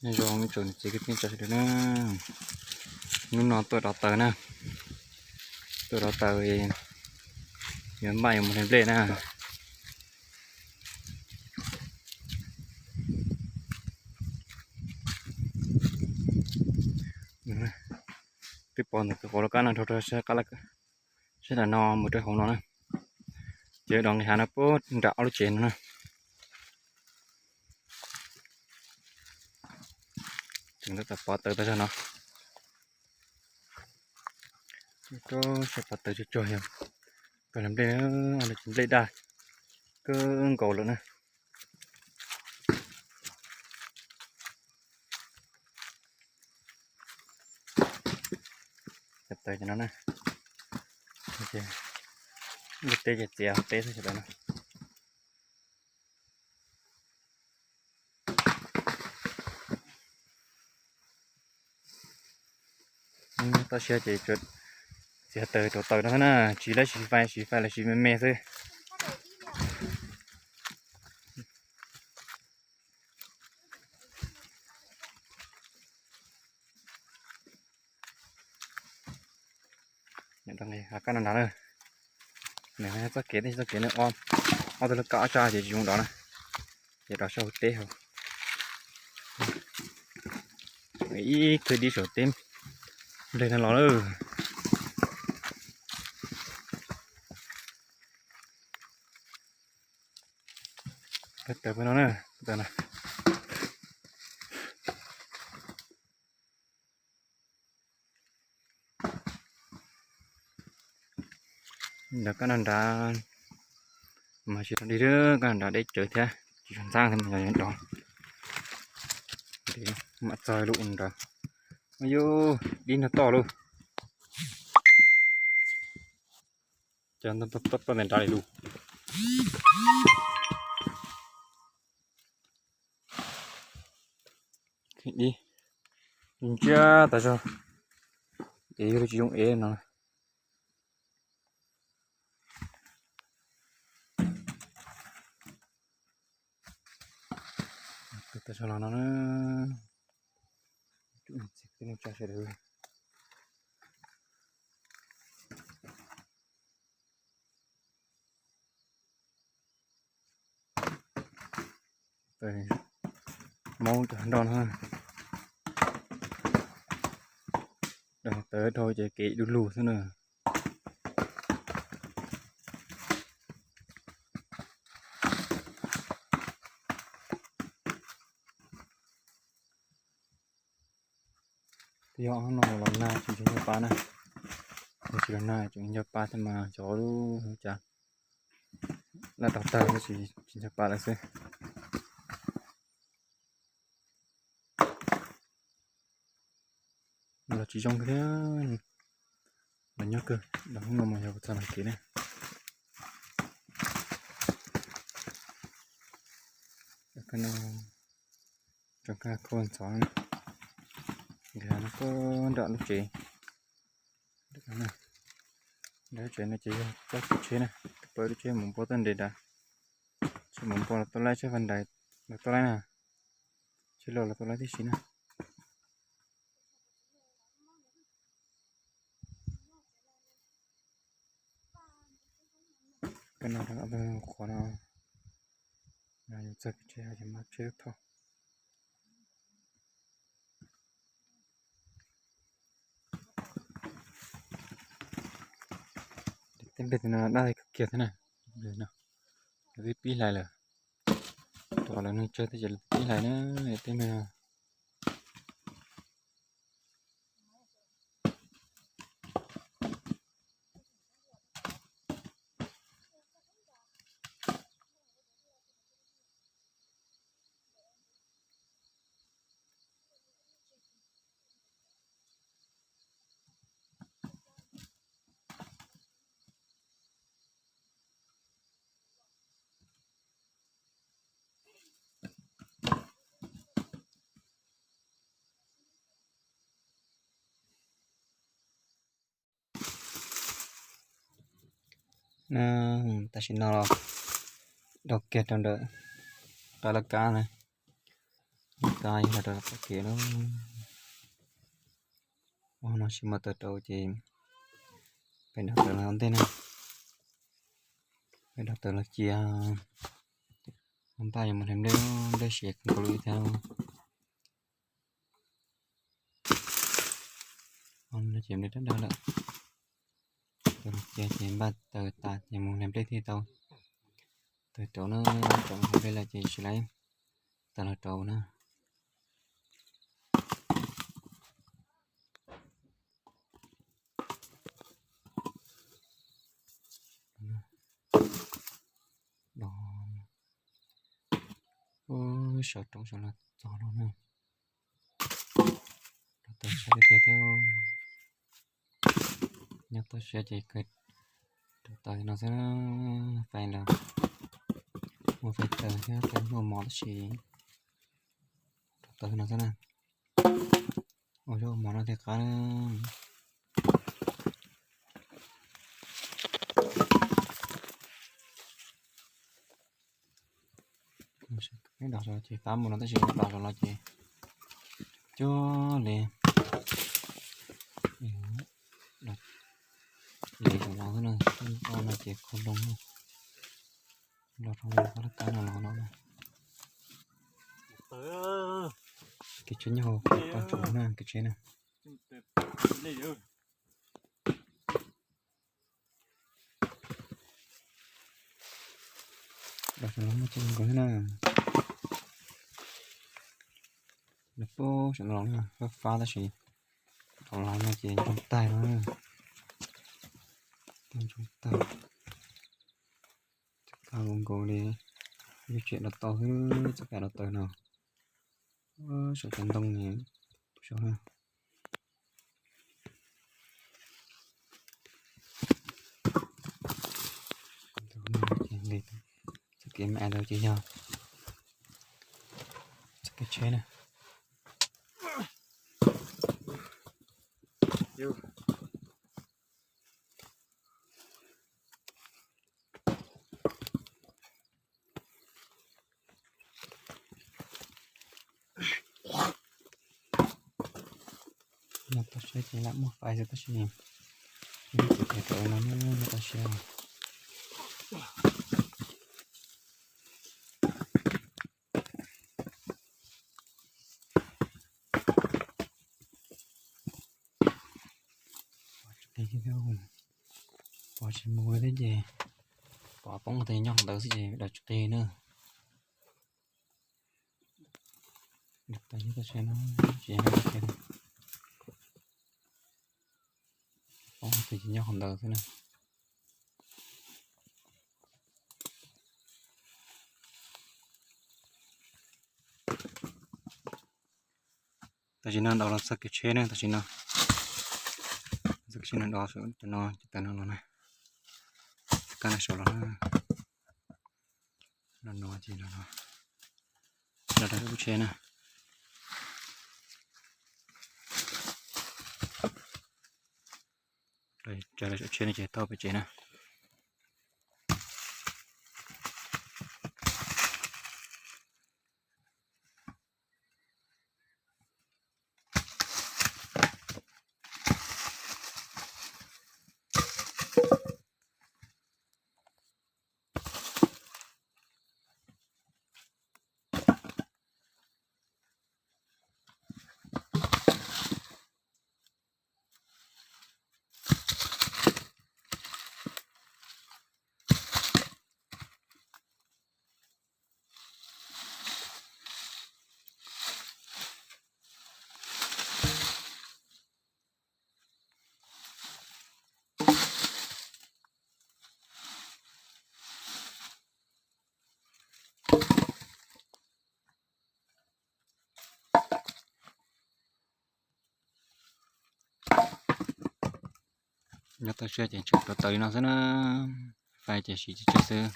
Nyob zoo ib tsoom niam txiv kwv tij sawv daws na, hnub no tuaj dov taws na, tuaj dov taws yuav npaj yuav mus hle nplej na. Twb pom ntawm tus quav laj kab no dhau rau sab qab, sab nram no mus rau hauv no na. Ces dov nqis hav no puag nram ob lub tsev no na. Tseem tab tom pov taws tag zog no. Rau sab pov taws tsuag tsuag yog kawg nplej, nplej daj kawg nkaus lawm na. Cov taws cov no na, lub teb ces txiav teb xwb sawv daws na. Toj siab ces txiav taws rau taws no xwb na, tsis laib siv fais, siv fais los siv me me xwb. Hav kab no nrad na, nws txoj kev, txoj kev no ob tug laj kab ob sab ces tsis zoo dov na, ces dov sab hauv teb hauv. Ib kwj dib saum teb nplej no los lawm. Peb taws peb no na, taws no. Nrad kab no nrad mas tsis tau dib, kab no nrad deb tsawv thiab tsis tshua ntxaab thiab mas yog dov. Mam txog lub nrad, yus dib no toj lawm. Cas toj toj nrad li lawm. Dib ntsia tas zog, ces yog li tsis zoo ev no. Tus tas zog los no na, tsis tsa sawv daws. Maub cov nroj no, tawv dhau ces kev du lug xwb na. Twb yog ob hnub no los nag tsis nco pa na, yog tsis los nag tseem nco pa thiab mas xyov lub cas laj dog tawg tsis nco pa lawm xwb. Los tsis zoo thiab, los nyob kawg, los hnub no mas yog txog los kev na. Rov qab kho ntxov, nkag no puag nram lub tsev. Nram lub tsev no ces yog txoj kev tsheb na, pab lub tsheb mus npog toj nres nrad, tsheb mus npog los tau laib, tsheb faj nrais los tau laib na, tsheb loj los tau laib tib si na. Kab no rau ob tug qhuav no, yus txog kev tsheb ces muab tsheb thauj. Tej nplej no daj kawg kiag thiab na, lawv twb pib hlais lawm. Tus uas lawv neeg tsawg thiab ces lawv twb pib hlais na, tej nplej no. Tam sim no los dhau kiag rau ntawm qab laj kab na, Kab yog los rau tom kev lawm. Ua no tsis muaj taws rauv ces peb dov taws los ntej na. Peb dov taws los cia. Npaj yuav mus hle nplej, nplej siav kawg nkaus li thiab. Ces nplej dawb dawb lawm. Cia ces npaj taws tas ces mus hle nplej thiaj tau. Taws rauv na, rauv hle nplej lawm ces tsis laib taws los rauv na. Dov, sawv roob sawv los txog no na. Rau taws siab tiag tiag thiab. Nyob toj siab ces kawg rau taws no xwb. Fais los muaj fais taws thiab fais muaj mov tab sis rau taws no xwb na. Ua zaub ua mov no thiaj qab. Peb dov saum ces qab mus no tab sis dov saum no ces cuag li, li saum no xwb na, no ces khau loo, los rau qab laj kab no los no na. Kev tsheb nyob hauv paj ntsuv na, kev tsheb na. Los saum no muaj tsev nkaus thiab na. Los puag saum no los na, fab fab tab sis rov los no ces ntsoog taig no, ntsoog taig. Txoj kab nkaus nkaus li, yus tsem los tau xwb, txoj kab los taws no. Saum cov ntoo ne, saum na. Txoj kev me ntawd ces yog txoj kev tsheb na. Nyob toj siab ces lam muaj fais xwb tab sis nyob tsis tau rau no nyob toj siab. Pov tsis mus thiab ces pov poob tes nyob ntawd xwb ces dov tsis qig na. Dov tau nyob toj siab no, tsis yog poob tes ces nyob ntawd xwb na. Tam sim no dov los txog kev tsheb na, tam sim no, txog kev tsheb no dov saum cov no, cov taws no los na, kab no saum los na, no no ces los no, los rau lub tsheb na. Raws lub tsheb no ces tau pem tsev na. Nyob toj siab ces tseem rau taws li no xwb na. Fais ces siv tsawg tsawg xwb,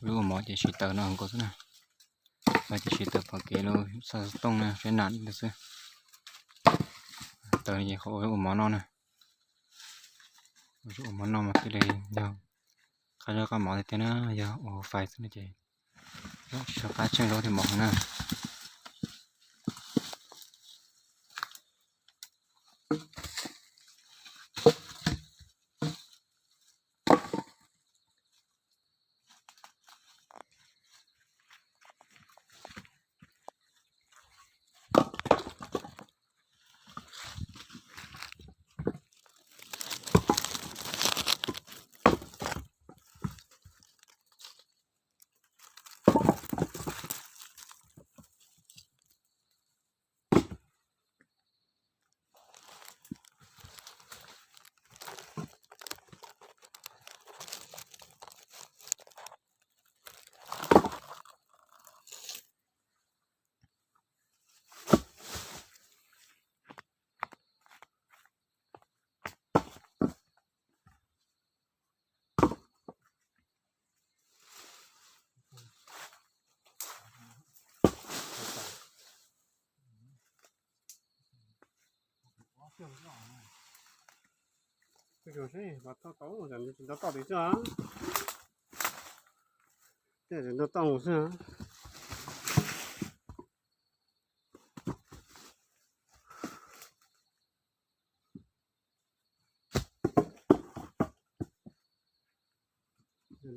lub ua mov ces siv taws no nkaus xwb na. Fais ces siv taws pom kev lub xov tooj na, sab nam li ntawd xwb. Taws ces qhov ua ua mov no na. Ua ua mov no mas thiaj li yog qab zaub qab mov tiag tiag na, yog ua fais xwb no ces tsis tshua qab tsheej zaub thiab mov na. Kuj zoo seb puas tau tau, tsis tau toj tim xwb, tsis tau toj mus xwb. Tsis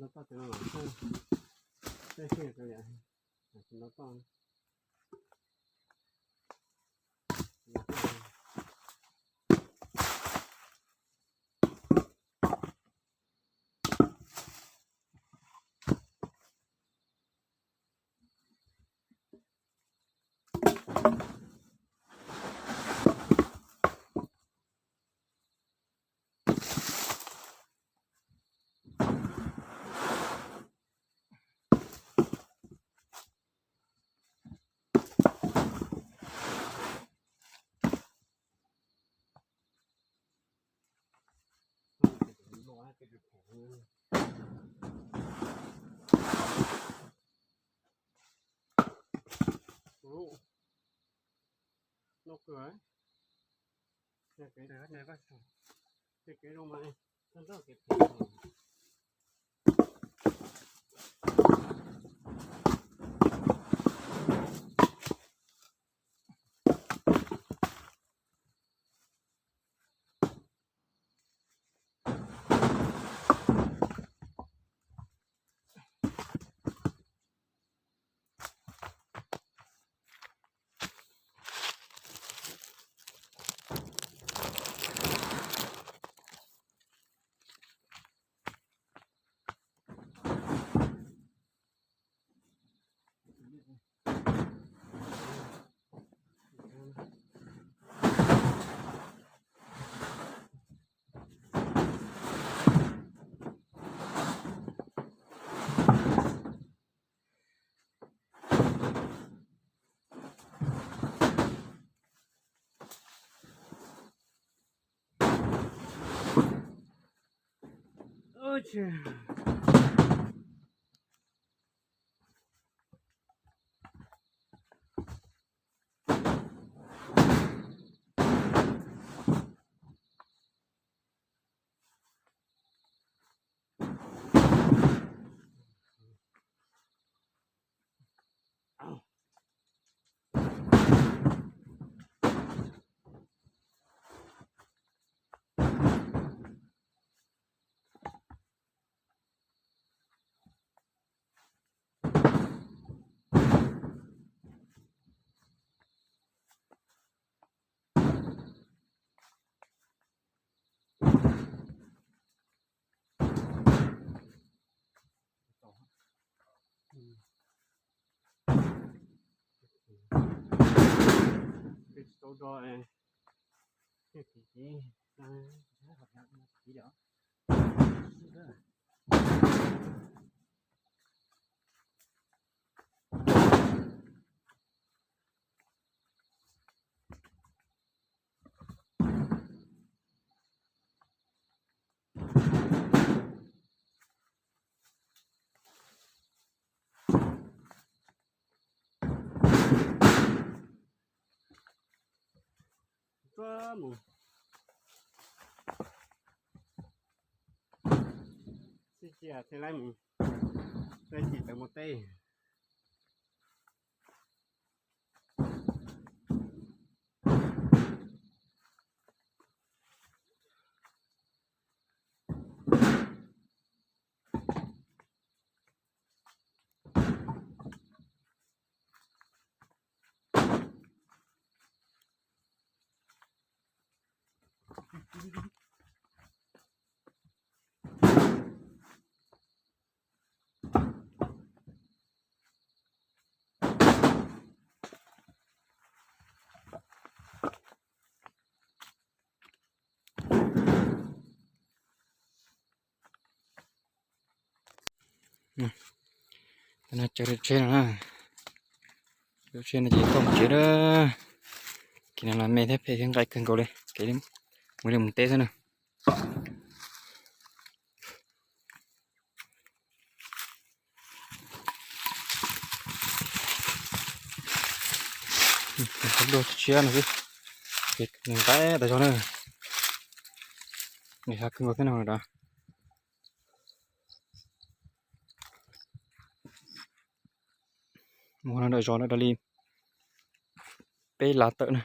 tau toj, tsis tau toj. Tuaj mus. Sib cia thiaj li mus, sib cia tawm mus teb. Cov tsheb no, cov tsheb no ces toj tsev na. Kev no los me thiab phem thiab nqaim kawg nkaus li, kev mus li mus teb xwb na. Dua tshiab no xwb. Nws nqaim tas zog na. Nws hav kawg nkaus thiab no da. Mus no nram zos lawm, dua li peb lav tawm na.